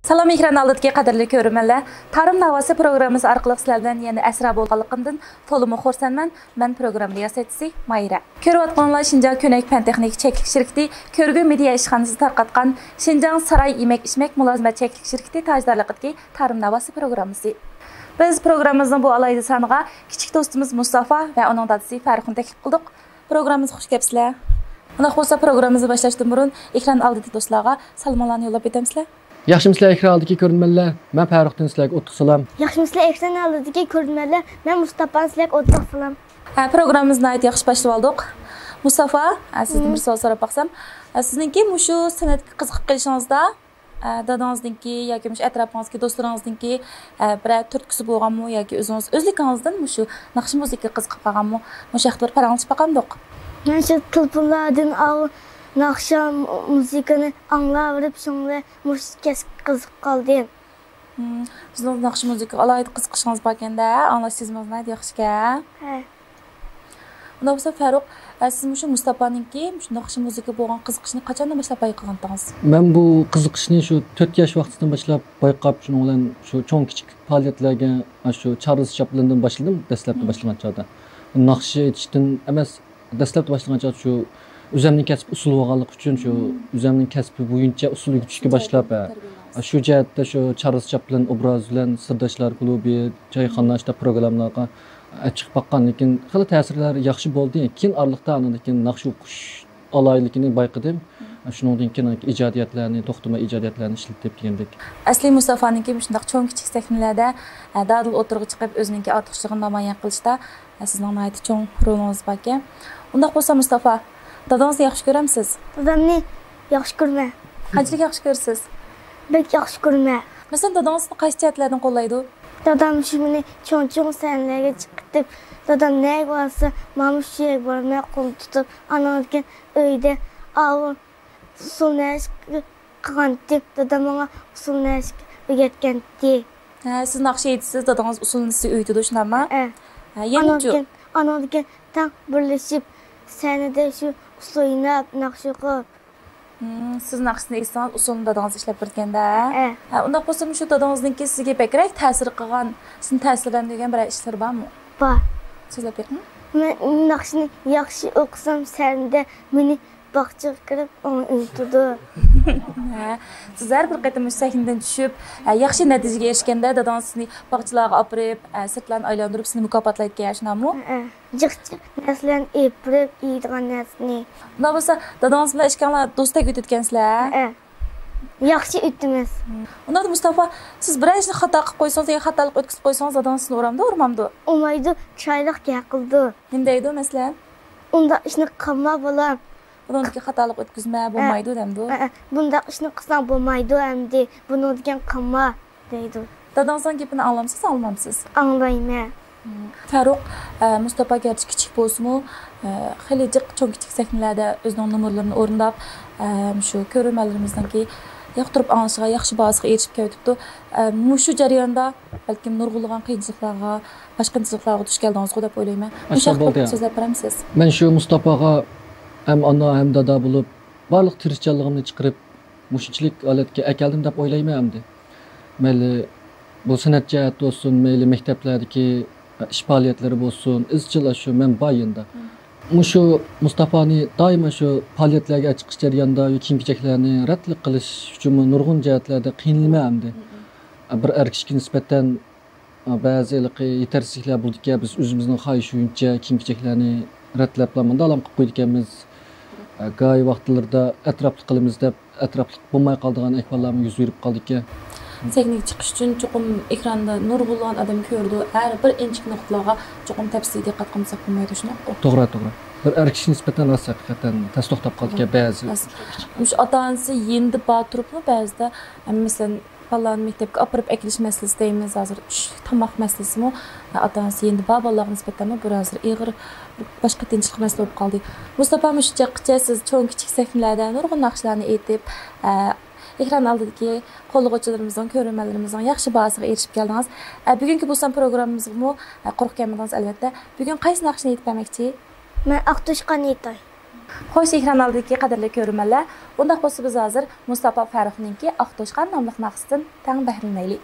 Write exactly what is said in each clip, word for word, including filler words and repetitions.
سالام، ئېكران ئالدىدىكى قەدىرلىك كۆرۈرمەنلەر. تارىم ناۋاسى پروگراممىسى ئارقىلىق سىلەر بىلەن يەنە ئەسرا بولغانلىقىمدىن تولىمۇ خۇرسەنمەن. مەن پروگرامما رىياسەتچىسى ماھىرە. كۆرۈۋاتقىنىڭلار شىنجاڭ كۆنەك پەن تېخنىكا چەكلىك شىركىتى كۆرگۈ مېدىيا ئىشخانىسى تارقاتقان شىنجاڭ ساراي يېمەك ئىچمەك مۇلازىمەت چەكلىك شىركىتى تاجدارلىقىدىكى تارىم ناۋاسى پروگراممىسى. بىز پروگراممىمىزنىڭ بۇ ئالاھىدە سانىغا كىچىك دوستىمىز مۇستافا ۋە ئۇنىڭ دادىسى فەرۇقنى تەكلىپ قىلدۇق. پروگراممىمىزغا خۇش كەپسىلەر. ئۇنداق بولسا، پروگراممىمىزنى باشلاشتىن بۇرۇن، ئېكران ئالدىدىكى دوستلارغا سالاملارنى يوللاپ ئۆتەمسىلەر؟ ياخشىمۇسىلەر، ئېكران ئالدىدىكى كۆرۈرمەنلەر؟ مەن پەرۇقتىن سىلەرگە ئوتلۇق سالام. ياخشىمۇسىلەر، ئېكران ئالدىدىكى كۆرۈرمەنلەر؟ مەن مۇستاپادىن سىلەرگە ئوتلۇق سالام. ھە، پروگراممىمىزنى ناھايىتى ياخشى باشلىۋالدۇق. مۇستافا، ھە، سىزدىن بىر سوئال سوراپ باقسام، ھە، سىزنىڭكى مۇشۇ سەنئەتكە قىزىقىپ قېلىشىڭىزدا، ھە، دادىڭىزنىڭكى ياكى مۇشۇ ئەتراپىڭىزدىكى دوستلىرىڭىزنىڭكى، ھە، بىرەر تۈرتكىسى بولغانمۇ ياكى ئۆزىڭىز ئۆزلۈكىڭىزدىن مۇشۇ ناخشا مۇزىكىغا قىزىقىپ قالغانمۇ؟ مۇشۇ ھەقتە بىر پاراڭلىشىپ باقامدۇق؟ مەن شۇ تېلېفونلاردىن ئاۋۇ ناخشا مۇزىكىنى ئاڭلاۋېرىپ، شۇڭا مۇشۇ كەسىپكە قىزىقىپ قالدىم. ھىم، سىزنىڭ ناخشا مۇزىكىغا ئالاھىدە قىزىقىشىڭىز باركەن-دە، ئاڭلاش سېزىمىڭىز ناھايىتى ياخشىكەن. ھە. ئۇنداق بولسا، فاروق، ئە، سىز مۇشۇ مۇستاپانىڭكى مۇشۇ ناخشا مۇزىكىغا بولغان قىزىقىشىنى قاچاندىن باشلاپ بايقىغانتىڭىز؟ مەن بۇ قىزىقىشنى شۇ تۆت ياش ۋاقتىدىن باشلاپ بايقاپ، شۇنىڭ بىلەن شۇ چوڭ كىچىك پائالىيەتلەرگە، ئاشۇ چارلىز چاپلىندىن باشلىدىم، دەسلەپتە مم. باشلىغان چاغدا. ناخشا ئېيتىشتىن ئەمەس، دەسلەپتە باشلىغان چاغدا شۇ ئۆزەمنىڭ كەسپى ئۇسسۇل بولغانلىقى ئۈچۈن، شۇ مم. ئۆزەمنىڭ كەسپى بويىچە ئۇسسۇل ئۆگىتىشكە باشلاپ، ھە، شۇ جەھەتتە شۇ چارلىز چاپلىن ئوبرازى بىلەن سىرداشلار كۇلۇبى، چايخانا، شۇنداق پروگراممىلارغا ئەپ چىقىپ باققان، لېكىن خېلى تەسىرلەر ياخشى بولدى. كېيىن ئارىلىقتا ئاندىن كېيىن ناخشا ئوقۇش ئالاھىدىلىكىنى بايقىدىم. شۇنىڭدىن كېيىن ئىجادىيەتلەرنى، توختىماي ئىجادىيەتلەرنى ئىشلىتىپ دېگەندەك. ئەسلى مۇستافانىڭكى مۇشۇنداق چوڭ كىچىك سەھنىلەردە، ئە، دادىل ئوتتۇرىغا چىقىپ، ئۆزىنىڭكى ئارتۇقچىلىقىنى نامايان قىلىشتا، ئە، سىزنىڭ ناھايىتى چوڭ رولىڭىز باركەن. ئۇنداق بولسا، مۇستافا، دادىڭىزنى ياخشى كۆرەمسىز؟ دادامنى ياخشى كۆرىمەن. قانچىلىك ياخشى كۆرىسىز؟ بەك ياخشى كۆرىمەن. مەسىلەن، دادىڭىز سىزنى قايسى جەھەتلەردىن قوللايدۇ؟ دادام شۇ مېنى چوڭ-چوڭ سەھنىلەرگە چىقىرتىپ، دادام نەگە بارسا، مانا مۇشۇ يەرگە بارىمەن، قولۇمنى تۇتۇپ، ئانىڭدىن كېيىن ئۆيدە ئاۋۇ ئۇسسۇل نەشىكى قىلغانتى، دادام ماڭا ئۇسسۇل نەشىكى ئۆگەتكەنتى. ھە، سىز ناخشا ئېيتىسىز، دادىڭىز ئۇسسۇلنى سىزگە ئۆگىتىدۇ، شۇنداقمۇ؟ ھە. ھە، يەنىچۇ؟ ئانىڭدىن كېيىن، ئانىڭدىن كېيىن تەڭ بىرلىشىپ سەھنىدە شۇ ئۇسسۇل ئويناپ، ناخشا ئوقۇپ. ھىم، سىز ناخشىسىنى ئېيتسىڭىز، ئۇسسۇلنى دادىڭىز ئىشلەپ بېرىدىكەن-دە. ھە. ھە، ئۇنداق بولسا، مۇشۇ دادىڭىزنىڭكى سىزگە بەكرەك تەسىر قىلغان، سىزنى تەسىرلەندۈرگەن بىرەر ئىشلىرى بارمۇ؟ بار. سۆزلەپ بېقىڭ. مەن ناخشىنى ياخشى ئوقۇسام، سەھنىدە مېنى باغچىغا كىرىپ، ئۇنى ئۇنتۇدۇ. ھە، سىز ھەر بىر قېتىم مۇشۇ سەھنىدىن چۈشۈپ، ھە، ياخشى نەتىجىگە ئېرىشكەندە، دادىڭىز سىزنى باغچىلارغا ئاپىرىپ، ھە، سىرتلارنى ئايلاندۇرۇپ، سىزنى مۇكاپاتلايدىكەن، شۇنداقمۇ؟ ھە، جىق-جىق نەرسىلەرنى ئېلىپ بېرىپ، يەيدىغان نەرسىنى. ئۇنداق بولسا، دادىڭىز بىلەن ئىككىڭلار دوستتەك ئۆتىدىكەنسىلەر؟ ھە، ياخشى ئۆتىمىز. ئۇنداقتا مۇستافا، سىز بىرەر ئىشنى خاتا قىلىپ قويسىڭىز ياكى خاتالىق ئۆتكۈزۈپ قويسىڭىز، دادىڭىز سىزنى ئۇرامدۇ، ئۇرمامدۇ؟ ئۇرمايدۇ، چىرايلىق گەپ قىلىدۇ. نېمە دەيدۇ، مەسىلەن؟ ئۇنداق ئىشنى قىلما، بالام. بۇنىڭدىكى خاتالىق ئۆتكۈزمە، بولمايدۇ دەمدۇ؟ ئە، ئە، بۇنداق ئىشنى قىلساڭ بولمايدۇ ئەمدى، بۇنىڭدىكىن قىلما دەيدۇ. داداڭىزنىڭ گېپىنى ئاڭلامسىز، ئاڭلىمامسىز؟ ئاڭلايمەن. مم. فاروق، ئە، مۇستاپا گەرچە كىچىك بولسىمۇ، ئە، خېلى جىق چوڭ كىچىك سەھنىلەردە ئۆزىنىڭ نومۇرلىرىنى ئورۇنداپ، ئە، شۇ كۆرۈرمەنلىرىمىزنىڭكى ياقتۇرۇپ ئاڭلىشىغا، ياخشى باھاسىغا ئېرىشىپ كېلىۋېتىپتۇ. ئە، مۇشۇ جەرياندا بەلكىم نۇرغۇنلىغان قىيىنچىلىقلارغا، باشقا قىيىنچىلىقلارغا دۇچ كەلدىڭىزغۇ دەپ ئويلايمەن. مۇشۇ ئاشۇنداق ھەقتە بولدى. سۆزلەپ بېرەمسىز؟ مەن شۇ مۇستاپاغا ھەم ئانا، ھەم دادا بولۇپ، بارلىق تىرىشچانلىقىمنى چىقىرىپ، مۇشۇنچىلىك ھالەتكە ئەكەلدىم دەپ ئويلايمەن ئەمدى. مەيلى بۇ سەنئەت جەھەتتە بولسۇن، مەيلى مەكتەپلەردىكى ئىش پائالىيەتلىرى بولسۇن، ئىزچىل شۇ مەن بار يېنىدا. مم. مۇشۇ مۇستاپانى دائىما شۇ پائالىيەتلەرگە چىقىش جەريانىدا كىيىم-كېچەكلەرنى رەتلىك قىلىش ئۈچۈنمۇ نۇرغۇن جەھەتلەردە قىينىلىمەن ئەمدى. مم. بىر ئەر كىشىگە نىسبەتەن بەزى ھېلىقى يېتەرسىزلىكلەر بولىدىكەن، بىز ئۆزىمىزنىڭ خاھىشى بويىچە كىيىم-كېچەكلەرنى رەتلەپلا مۇنداقلام قىلىپ قويىدىكەنمىز. گاھى ۋاقىتلىرىدا ئەتراپلىق قىلىمىز دەپ، ئەتراپلىق بولماي قالىدىغان ئەھۋاللارمۇ يۈز بېرىپ قالىدىكەن. سەھنىگە چىقىش ئۈچۈن چوقۇم ئېكراندا نۇرغۇنلىغان ئادەم كۆرىدۇ، ھەر بىر ئىنچىكە نۇقتىلارغا چوقۇم تەپسىلىي دىققەت قىلمىساق بولمايدۇ، شۇنداققۇ؟ توغرا، توغرا. بىر ئەر كىشىگە نىسبەتەن راست، ھەقىقەتەن تەس توختاپ قالىدىكەن بەزى. راست. مۇشۇ ئاتا-ئانىسى يېنىدا بار تۇرۇپمۇ بەزىدە، مەسىلەن، بالىلارنى مەكتەپكە ئاپىرىپ ئەكېلىش مەسىلىسى دەيمىز، ھازىر چۈشلۈك تاماق مەسىلىسىمۇ، ئاتا-ئانىسى يېنىدا بار بالىلارغا نىسبەتەنمۇ بىر ھازىر ئېغىر، باشقا قىيىنچىلىق مەسىلە بولۇپ قالدى. مۇستاپا، مۇشۇ چاغقىچە سىز چوڭ-كىچىك سەھنىلەردە نۇرغۇن ناخشىلارنى ئېيتىپ، ئە، ئېكران ئالدىدىكى قوللىغۇچىلىرىمىزنىڭ، كۆرۈرمەنلىرىمىزنىڭ ياخشى باھاسىغا ئېرىشىپ كەلدىڭىز. ئە، بۈگۈنكى بۇ سان پروگراممىمىزغىمۇ، ئە، قۇرۇق كەلمىدىڭىز، ئەلۋەتتە. بۈگۈن قايسى ناخشىنى ئېيتىپ بەرمەكچى؟ مەن ئاق توشقان ئېيتاي. خوش، ئېكران ئالدىدىكى قەدىرلىك كۆرۈرمەنلەر، ئۇنداق بولسا بىز ھازىر مۇستاپا فەرۇخنىڭكى ئاق توشقان ناملىق ناخشىسىدىن تەڭ بەھرىلىنەيلى.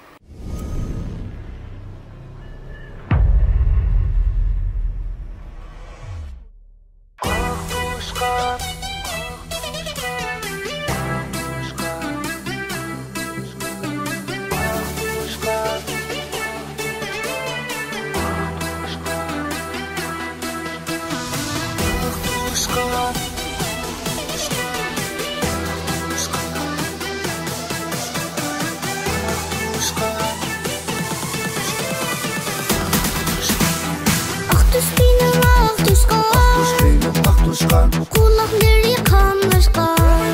ئاق توشقىنىم، ئاق توشقان. ئاق توشقىنىم، ئاق توشقان. قۇلاقلىرى قاملاشقان.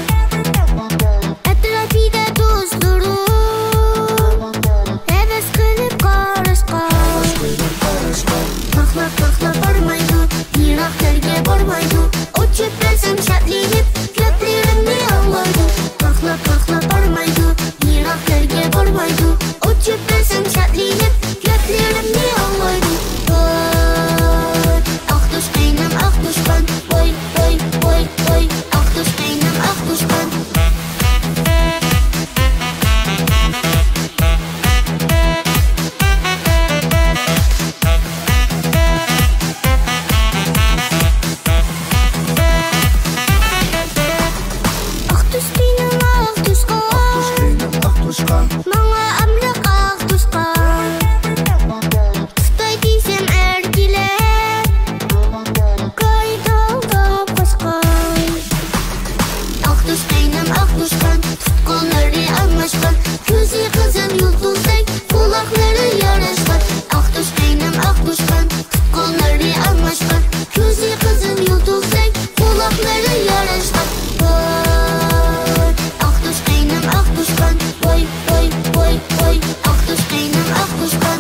ئەتراپىدا دوستلىرىم ھەۋەس قىلىپ قاراشقان. قاقلاپ، قاقلاپ بارمايدۇ، يىراق يەرگە بارمايدۇ. ئوت چۆپ بەرسەم شادلىنىپ، گەپلىرىمنى ئاڭلايدۇ. قاقلاپ، قاقلاپ بارمايدۇ، يىراق يەرگە بارمايدۇ. ئوت چۆپ بەرسەم شادلىنىپ، گەپلىرىمنى ئاڭلايدۇ. ۋاي، ئاق توشقىنىم، ئاق توشقان. ۋاي، ۋاي، ۋاي، ۋاي، ئاق توشقىنىم، ئاق توشقان. ئاق توشقىنىم، ئاق توشقان. ئاق توشقىنىم، ئاق توشقان. ماڭا ئامراق ئاق توشقان. خىتاي دېسەم ئەركىلەپ، قايتاپ قاچقان. ئاق توشقىنىم، ئاق توشقان، تۇتقۇلىرى ئالماشقان، كۆزى قىزىل يۇلتۇزدەك، قۇلاقلىرى ياراشقان. ئاق توشقىنىم، ئاق توشقان، تۇتقۇلىرى ئالماشقان، كۆزى قىزىل يۇلتۇزدەك، قۇلاقلىرى ياراشقان. ۋاي، ئاق توشقىنىم، ئاق توشقان، ۋاي، ۋاي، ۋاي، ۋاي، ئاق توشقىنىم، ئاق توشقان.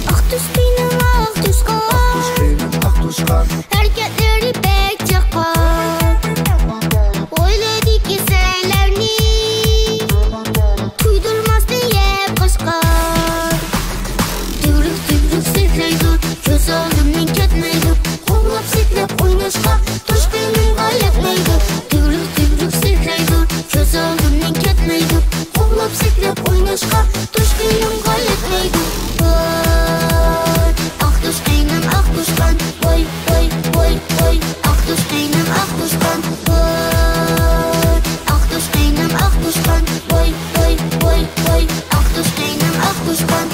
ئاق توشقىنىم، ئاق توشقان. ئاق توشقىنىم، ئاق توشقان. ھەرىكەتلىرى بەك چاققان. ئويلايدىكى سەيلەرنى، تۇيدۇرماستىن يەپ قاچقان. تۈۋرۈك، تۈۋرۈك سەكرەيدۇ، كۆز ئالدىمدىن كەتمەيدۇ. قوغلاپ سەكرەپ ئويناشقا، توشقىنىمغا يەتمەيدۇ. تۈۋرۈك، تۈۋرۈك سەكرەيدۇ، كۆز ئالدىمدىن كەتمەيدۇ. قوغلاپ سەكرەپ ئويناشقا، توشقىنىمغا يەتمەيدۇ. ۋاي، ئاق توشقىنىم، ئاق توشقان. ۋاي، ۋاي، ۋاي، ۋاي، ئاق توشقىنىم، ئاق توشقان. ۋاي، ئاق توشقىنىم، ئاق توشقان. ۋاي، ۋاي، ۋاي، ۋاي، ئاق توشقىنىم، ئاق توشقان.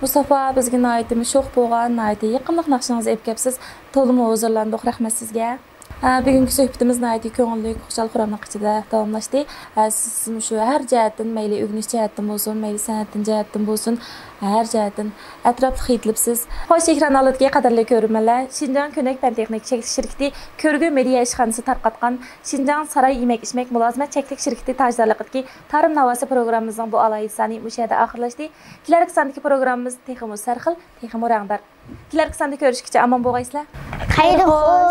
مۇستافا، بىزگە ناھايىتىمۇ شوخ بولغان، ناھايىتى يېقىملىق ناخشىڭىزنى ئېلىپ كەپسىز. تولىمۇ ھۇزۇرلاندۇق، رەھمەت سىزگە. ئە، بۈگۈنكى سۆھبىتىمىز ناھايىتى كۆڭۈللۈك، خۇشال-خۇراملىق ئىچىدە داۋاملاشتى. ئە، سىز شۇ ھەر جەھەتتىن، مەيلى ئۆگىنىش جەھەتتىن بولسۇن، مەيلى سەنئەتتىن جەھەتتىن بولسۇن، ھەر جەھەتتىن ئەتراپلىق يېتىلىپسىز. خوش، ئېكران ئالدىدىكى قەدىرلىك كۆرۈرمەنلەر، شىنجاڭ كۆنەك پەن تېخنىكا چەكلىك شىركىتى كۆرگۈ مېدىيا ئىشخانىسى تارقاتقان شىنجاڭ ساراي يېمەك-ئىچمەك مۇلازىمەت چەكلىك شىركىتى تاجدارلىقىدىكى تارىم ناۋاسى پروگراممىمىزنىڭ بۇ ئالاھىدە سانى مۇشۇ يەردە ئاخىرلاشتى. كېلەركى ساندىكى پروگراممىمىز تېخىمۇ سەرخىل، تېخىمۇ رەڭدار. كېلەركى ساندا كۆرۈشكىچە ئامان بولغايسىلەر. خەير خوش.